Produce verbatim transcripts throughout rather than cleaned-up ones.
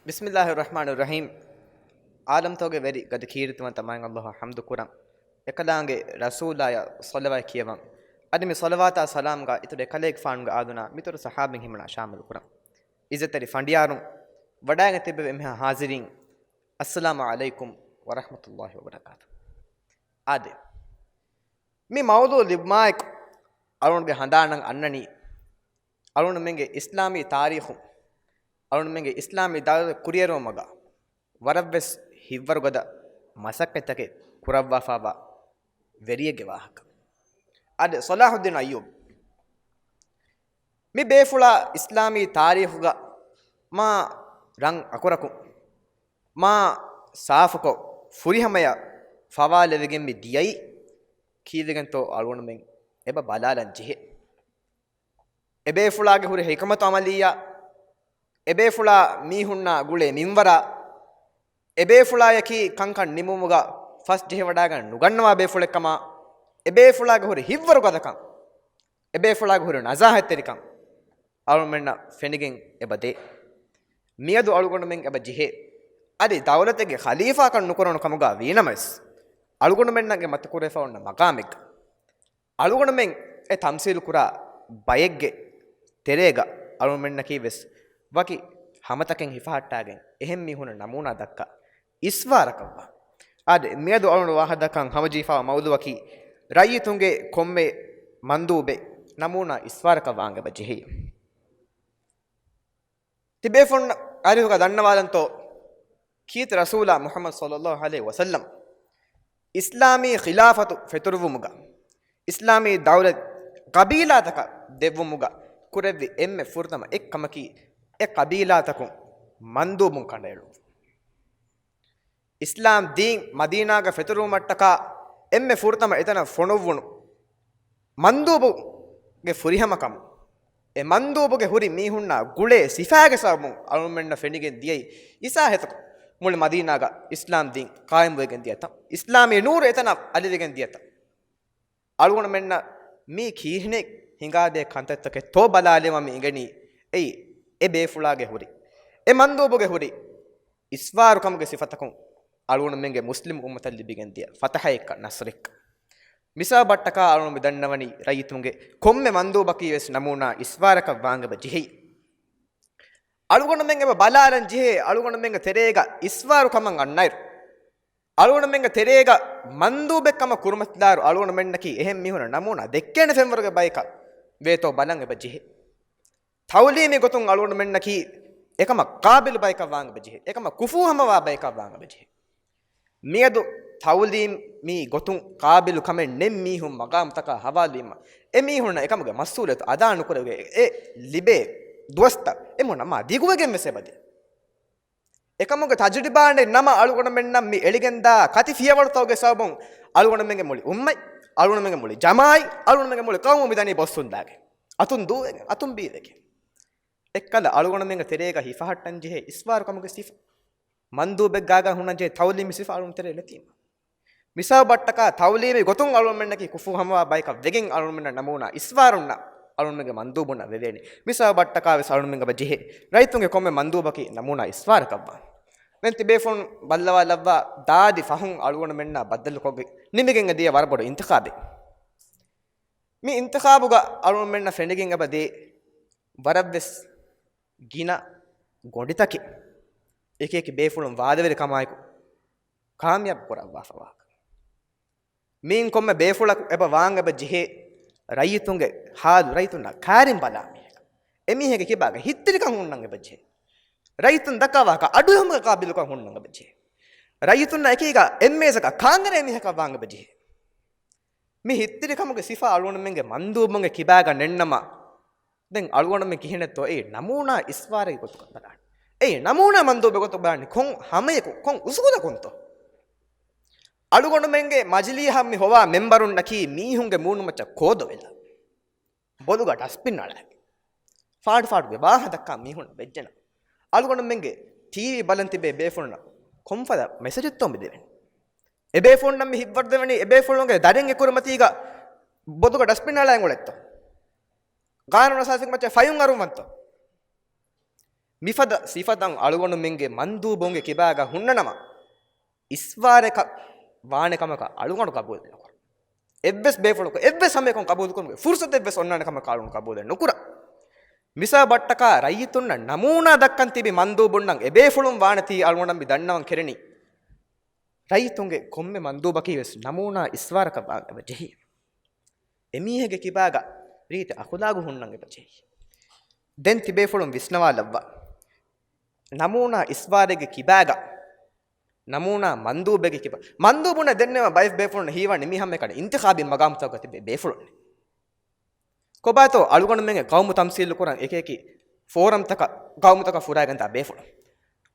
ބިސްމިއްލާހި ރަޙްމާނި ރަޙީމް. ޢާލަމްތަކުގެ ވެރި ގަދަ ކީރިތިވަންތަ މާތް ﷲ އަށް ޙަމްދު ކުރަން. އެކަލާނގެ ރަސޫލާޔަށް ޞަލަވާތް ކިޔަވަން. އަދި މި ޞަލަވާތާ ސަލާމްގާ އިތުރު އެކަލޭގެފާނުގެ އާލުންނާ މިތުރު ޞަޙާބީން ހިމަނާ ޝާމިލް ކުރަން. ޢިއްޒަތްތެރި ފަނޑިޔާރުން، ވަޑައިގެން ތިއްބެވި އެންމެހާ ޙާޟިރީން، އައްސަލާމު ޢަލައިކުމް ވަރަޙްމަތުﷲ ވަބަރަކާތު. އާދެ، މި މައުޟޫޢު ލިބުމާއެކު އަޅުގަނޑުގެ ހަނދާނަށް އަންނަނީ، އަޅުގަނޑުމެންގެ އިސްލާމީ ތާރީޚު، އަޅުގަނޑުމެންގެ އިސްލާމީ ދައުލަތް ކުރިއެރުވުމުގަ ވަރަށްވެސް ހިތްވަރުގަދަ މަސައްކަތްތަކެއް ކުރައްވާފައިވާ ވެރިއެއްގެ ވާހަކަ. އާދެ، ޞަލާޙުއްދީން އައްޔޫބް. މި ބޭފުޅާ އިސްލާމީ ތާރީޚުގަ މާ ރަން އަކުރަކުން، މާ ސާފުކޮށް، ފުރިހަމަޔަށް ފަވާލެވިގެން މި ދިޔައީ ކީއްވެގެންތޯ އަޅުގަނޑުމެން އެބަ ބަލާލަން ޖެހޭ. އެބޭފުޅާގެ ހުރި ޙިކުމަތު ޢަމަލިއްޔާ، އެބޭފުޅާ މީހުންނާ ގުޅޭ މިންވަރާ، އެބޭފުޅާޔަކީ ކަންކަން ނިމުމުގަ ފަސް ޖެހިވަޑައިގަން ނުގަންނަވާ ބޭފުޅެއްކަމާ، އެބޭފުޅާގެ ހުރި ހިތްވަރުގަދަކަން، އެބޭފުޅާގެ ހުރި ނަޒާހަތްތެރިކަން އަޅުގަނޑުމެންނަށް ފެނިގެން އެބަ ދޭ. މިއަދު އަޅުގަނޑުމެން އެބަ ޖެހޭ. އަދި ދައުލަތެއްގެ ޚަލީފާކަން ނުކުރަން ކަމުގަ ވީނަމަވެސް، އަޅުގަނޑުމެންނަށް އެ މަތިކުރެވިފަ އޮންނަ މަގާމެއްގަ އަޅުގަނޑުމެން އެ ތަމްސީލު ކުރާ ބައެއްގެ ތެރޭގަ އަޅުގަނޑުމެންނަކީ ވެސް ވަކި ހަމަތަކެއް ހިފަހައްޓާގެން އެހެން މީހުންނަށް ނަމޫނާ ދައްކާ އިސްވާރަކަށްވާ. އާދެ، މިއަދު އަޅުގަނޑު ވާހަކަދައްކަން ހަމަޖެހިފައިވާ މައުޟޫޢަކީ ރައްޔިތުންގެ ކޮންމެ މަންދޫބެއް ނަމޫނާ އިސްވާރަކަށް ވާން އެބަ ޖެހޭ. ތިބޭފުން އާރިހުގަ ދަންނަވާލަންތޯ، ކީރިތި ރަސޫލާ މުޙައްމަދު ޞައްލައްލާހު ޢަލައިހި ވަސައްލަމް އިސްލާމީ ޚިލާފަތު ފެތުރުވުމުގަ، އިސްލާމީ ދައުލަތް ޤަބީލާތަކަށް ދެއްވުމުގަ ކުރެއްވި އެންމެ ފުރަތަމަ އެއްކަމަކީ، އެ ޤަބީލާތަކުން މަންދޫބުން ކަނޑައެޅުން. އިސްލާމް ދީން މަދީނާގަ ފެތުރުވުމަށްޓަކާ އެންމެ ފުރަތަމަ އެތަނަށް ފޮނުއްވުނު މަންދޫބުގެ ފުރިހަމަކަމުން، އެ މަންދޫބުގެ ހުރި މީހުންނާ ގުޅޭ ސިފައިގެ ސަބަބުން އަޅުގަނޑުމެންނަށް ފެނިގެން ދިޔައީ އިސާހެތަކު މުޅި މަދީނާގަ އިސްލާމް ދީން ޤާއިމްވެގެން ދިޔަތަން، އިސްލާމީ ނޫރު އެތަނަށް އަލިވެގެން ދިޔަތަން. އަޅުގަނޑުމެންނަށް މީ ކީހިނެއް ހިނގާދޭ ކަންތައްތަކެއްތޯ ބަލާލީމަ މި އިނގެނީ އެއީ އެ ބޭފުޅާގެ ހުރި، އެ މަންދޫބުގެ ހުރި އިސްވާރުކަމުގެ ސިފަތަކުން އަޅުގަނޑުމެންގެ މުސްލިމް އުއްމަތަށް ލިބިގެން ދިޔަ ފަތަޙައެއްކަ ނަޞްރެއްކަ. މިސާލު ބައްޓަކާ އަޅުގަނޑު މި ދަންނަވަނީ ރައްޔިތުންގެ ކޮންމެ މަންދޫބަކީ ވެސް ނަމޫނާ އިސްވާރަކަށް ވާން އެބަ ޖެހޭ. އަޅުގަނޑުމެން އެބަ ބަލާލަން ޖެހޭ އަޅުގަނޑުމެންގެ ތެރޭގަ އިސްވާރު ކަމަށް އަންނައިރު، އަޅުގަނޑުމެންގެ ތެރޭގަ މަންދޫބެއް ކަމަށް ކުރިމަތިލާއިރު އަޅުގަނޑުމެންނަކީ އެހެން މީހުންނަށް ނަމޫނާ ދެއްކޭނެ ފެންވަރުގެ ބަޔަކަށް ވޭތޯ ބަލަން އެބަ ޖެހޭ. ތަޢުލީމީ ގޮތުން އަޅުގަނޑުމެންނަކީ އެކަމަށް ޤާބިލު ބަޔަކަށް ވާން އެބަ ޖެހޭ. އެކަމަށް ކުފޫ ހަމަވާ ބަޔަކަށް ވާން އެބަ ޖެހޭ. މިއަދު ތަޢުލީމީ ގޮތުން ޤާބިލު ކަމެއް ނެތް މީހުން މަގާމުތަކާ ހަވާލުވީމަ، އެ މީހުންނަށް އެކަމުގެ މަސްއޫލިއްޔަތު އަދާ ނުކުރެވޭ، އެ ލިބޭ ދުވަސްތައް އެމީހުންނަށް މާ ދިގުވެގެން ވެސް އެބަދޭ. އެކަމުގެ ތަޖުރިބާ ނެތް ނަމަ އަޅުގަނޑުމެންނަށް މި އެޅިގެންދާ ކަތި ފިޔަވަޅުތަކުގެ ސަބަބުން އަޅުގަނޑުމެންގެ މުޅި އުއްމަތް، އަޅުގަނޑުމެންގެ މުޅި ޖަމާޢަތް، އަޅުގަނޑުމެންގެ މުޅި ޤައުމު މިދަނީ ބޮއްސުން ދާގެން. އަތުން ދޫވެގެން، އަތުން ބީވެގެން. އެއްކަލަ އަޅުގަނޑުމެންގެ ތެރޭގަ ހިފަހައްޓަން ޖެހޭ އިސްވާރުކަމުގެ ސިފަ، މަންދޫބެއްގާގަ ހުންނަން ޖެހޭ ތަޢުލީމީ ސިފަ އަޅުގަނޑު ތެރޭ ނެތީމަ. މިސާލު ބައްޓަކާ ތަޢުލީމީ ގޮތުން އަޅުގަނޑުމެންނަކީ ކުފޫ ހަމަވާ ބަޔަކަށް ވެގެން އަޅުގަނޑުމެންނަށް ނަމޫނާ އިސްވާރުންނަށް އަޅުގަނޑުމެންގެ މަންދޫބުންނަށް ވެވޭނެ. މިސާލު ބައްޓަކާ ވެސް އަޅުގަނޑުމެން އެބަ ޖެހޭ. ރައްޔިތުންގެ ކޮންމެ މަންދޫބަކީ ނަމޫނާ އިސްވާރަކަށްވާން. ދެން ތިބޭފުޅުން ބައްލަވާލައްވާ ދާދި ފަހުން އަޅުގަނޑުމެންނާ ބައްދަލުކޮށްގެން ނިމިގެން އެދިޔަ ވަރަށް ބޮޑު އިންތިޚާބެއް. މި އިންތިޚާބުގަ އަޅުގަނޑުމެންނަށް ފެނިގެން އެބަ ދޭ ވަރަށްވެސް ގިނަ ގޮނޑިތަކެއް އެކި އެކި ބޭފުޅުން ވާދަވެރިކަމާއެކު ކާމިޔާބު ކުރައްވާފަވާކަން. މިއިން ކޮންމެ ބޭފުޅަކު އެބަ ވާން އެބަ ޖެހޭ ރައްޔިތުންގެ ހާލު ރައްޔިތުންނާ ކާރިން ބަލާ މީހަކަށް. އެމީހެއްގެ ކިބާގަ ހިތްތިރިކަން ހުންނަން އެބަ ޖެހޭ. ރައްޔިތުން ދައްކާ ވާހަކަ އަޑުއެހުމުގެ ޤާބިލުކަން ހުންނަން އެބަ ޖެހޭ. ރައްޔިތުންނާ އެކީގަ އެއްމޭޒަކަށް ކާންގަރޭ މީހަކަށް ވާން އެބަ ޖެހޭ. މި ހިތްތިރިކަމުގެ ސިފަ އަޅުގަނޑުމެންގެ މަންދޫބުންގެ ކިބާގަ ނެތްނަމަ، ދެން އަޅުގަނޑުމެން ކިހިނެއްތޯ އެއީ ނަމޫނާ އިސްވާރެއްގެ ގޮތުގަ ބަލާނެ. އެއީ ނަމޫނާ މަންދޫބެއް ގޮތުގަ ބަލާނެ ކޮން ހަމަޔަކު، ކޮން އުސޫލަކުންތޯ؟ އަޅުގަނޑުމެންގެ މަޖިލީހަށް މި ހޮވާ މެންބަރުންނަކީ މީހުންގެ މޫނުމައްޗަށް ކޯދޮވެލާ، ބޮލުގަ ޑަސްބިން އަޅާގެން، ފާޑު ފާޑުގެ ވާހަކަ ދައްކާ މީހުން ވެއްޖެނަމަ، އަޅުގަނޑުމެންގެ ޓީވީ ބަލަން ތިބޭ ބޭފުޅުންނަށް ކޮންފަދަ މެސެޖެއްތޯ މި ދެވެނީ؟ އެބޭފުޅުންނަށް މި ހިތްވަރުދެވެނީ އެބޭފުޅުންގެ ދަރިންގެ ކުރިމަތީގަ ބޮލުގަ ޑަސްބިން އަޅާ އެނގުޅެއްތޯ؟ ގާނޫނު އަސާސީގެ މައްޗަށް ފަޔުން އަރުވަންތޯ؟ މިފަދަ ސިފަތައް އަޅުގަނޑުމެންގެ މަންދޫބުންގެ ކިބާގަ ހުންނަނަމަ، އިސްވާރަކަށް ވާނެ ކަމަކަށް އަޅުގަނޑު ޤަބޫލެއް ނުކުރަން. އެއްވެސް ބޭފުޅަކު، އެއްވެސް ހަމައެކުން ޤަބޫލުކުރުމުގެ ފުރުޞަތެއްވެސް އޮންނާނެ ކަމަކަށް އަޅުގަނޑު ޤަބޫލެއް ނުކުރަން. މިސާ ބައްޓަކާ ރައްޔިތުންނަށް ނަމޫނާ ދައްކަން ތިބި މަންދޫބުންނަށް އެބޭފުޅުން ވާނެތީ އަޅުގަނޑަށް މި ދަންނަވަން ކެރެނީ. ރައްޔިތުންގެ ކޮންމެ މަންދޫބަކީ ވެސް ނަމޫނާ އިސްވާރަކަށް ވާން އެބަ ޖެހީ. އެމީހެއްގެ ކިބާގަ ރީތި އަޚުލާގު ހުންނަން އެބަ ޖެހީ. ދެން ތިބޭފުޅުން ވިސްނަވާލައްވާ. ނަމޫނާ އިސްވާރެއްގެ ކިބާގަ، ނަމޫނާ މަންދޫބެއްގެ ކިބާ، މަންދޫބުންނަށް ދެންނެވި ބައެއް ބޭފުޅުން ހީވާން މީ ހަމައެކަނި އިންތިޚާބީ މަގާމުތަކުގަ ތިބޭ ބޭފުޅުން. ކޮބާތޯ އަޅުގަނޑުމެންގެ ޤައުމު ތަމްސީލު ކުރަން އެކިއެކި ފޯރަމްތަކަށް، ޤައުމުތަކަށް ފުރާގެން ދާ ބޭފުޅުން؟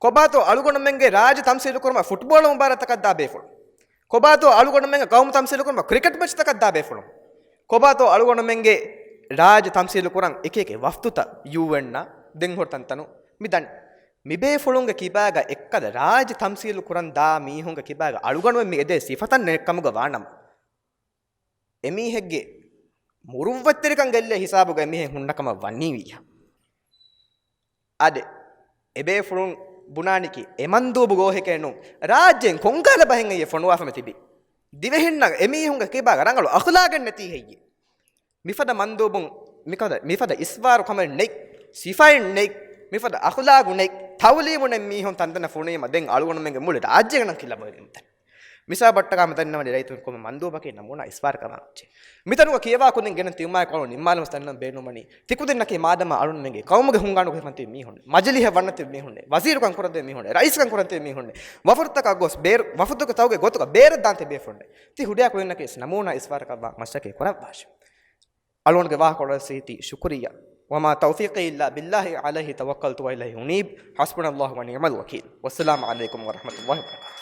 ކޮބާތޯ އަޅުގަނޑުމެންގެ ރާއްޖެ ތަމްސީލު ކުރުމަށް ފުޓްބޯޅަ މުބާރާތަކަށް ދާ ބޭފުޅުން؟ ކޮބާތޯ އަޅުގަނޑުމެންގެ ޤައުމު ތަމްސީލު ކުރުމަށް ކްރިކެޓް މެޗްތަކަށް ދާ ބޭފުޅުން؟ ކޮބާތޯ އަޅުގަނޑުމެންގެ ރާއްޖެ ތަމްސީލު ކުރަން އެކިއެކި ވަފްދުތައް ޔޫއެންއާ ދެން ހުރި ތަންތަނު މި ދަނީ؟ މިބޭފުޅުންގެ ކިބާގަ އެއްކަލަ ރާއްޖެ ތަމްސީލު ކުރަން ދާ މީހުންގެ ކިބާގަ އަޅުގަނޑުމެން މި އެދޭ ސިފަތައް ނެތްކަމުގަ ވާނަމަ، އެމީހެއްގެ މުރުއްވަތްތެރިކަން ގެއްލޭ ހިސާބުގަ އެމީހެއް ހުންނަ ކަމަށް ވަނީ ވިއްޔާ. އާދެ، އެބޭފުޅުން ބުނާނީކީ އެ މަންދޫބު ގޯހެކޭ ނޫން. ރާއްޖޭން ކޮންކަހަލަ ބަހެއް ހެއްޔޭ ފޮނުވާފަ މި ތިބީ؟ ދިވެހިންނަށް އެމީހުންގެ ކިބާގަ ރަނގަޅު އަޚުލާގެއް ނެތީ ހެއްޔޭ؟ މިފަދަ މަންދޫބުން، މިފަދަ، މިފަދަ އިސްވާރު ކަމެއް ނެތް، ސިފައެއް ނެތް، މިފަދަ އަޚުލާގު ނެތް، ތައުލީމު ނެތް މީހުން ތަންތަނަށް ފުނުވީމަ ދެން އަޅުގަނޑުމެންގެ މުޅި ރާއްޖޭގަނަށް ކިލަބޮއެގެން މިތަން. މިސާ ބައްޓަކާ މި ދަންނަވަނީ ރައްޔިތުން ކޮންމެ މަންދޫބަކީ ނަމޫނާ އިސްވާރަކަށް ވާން ޖެހޭ. މިތަނުގަ ކިޔަވާ ކުދިން ގެނެސް ތިމާ ކޮޅު ނިންމާލަމަސް ދަންނަވަން ބޭނުންވަނީ، ތިކުދިންނަކީ މާދަމާ އަޅުންމެންގެ ޤައުމުގެ ހުންގާނުގެ ފަންތި މީހުން، މަޖިލީހަށް ވަންނަތި މީހުން، ވަޒީރުކަން ކުރަންތި މީހުން، ވަފުދުތަކަށް ގޮސް ބޭރު، ވަފުދުގެ ތައުގެ ގޮތުގަ ބޭރަށް ދާން ތިބޭފުޅުން. ތި ހުރިހާ ކުދިންނަކީ ވެސް ނަމޫނާ އިސްވާރަކަށް ވާން މަސައްކަތް ކުރައްވާށި. އަޅުގަނޑުގެ ވާހަކަ ކޮޅަށް ސީތީ ޝުކުރިއްޔާ. وما توفيقي إلا بالله عليه توكلت وإليه أنيب. حسبنا الله ونعم الوكيل. والسلام عليكم ورحمة الله وبركاته.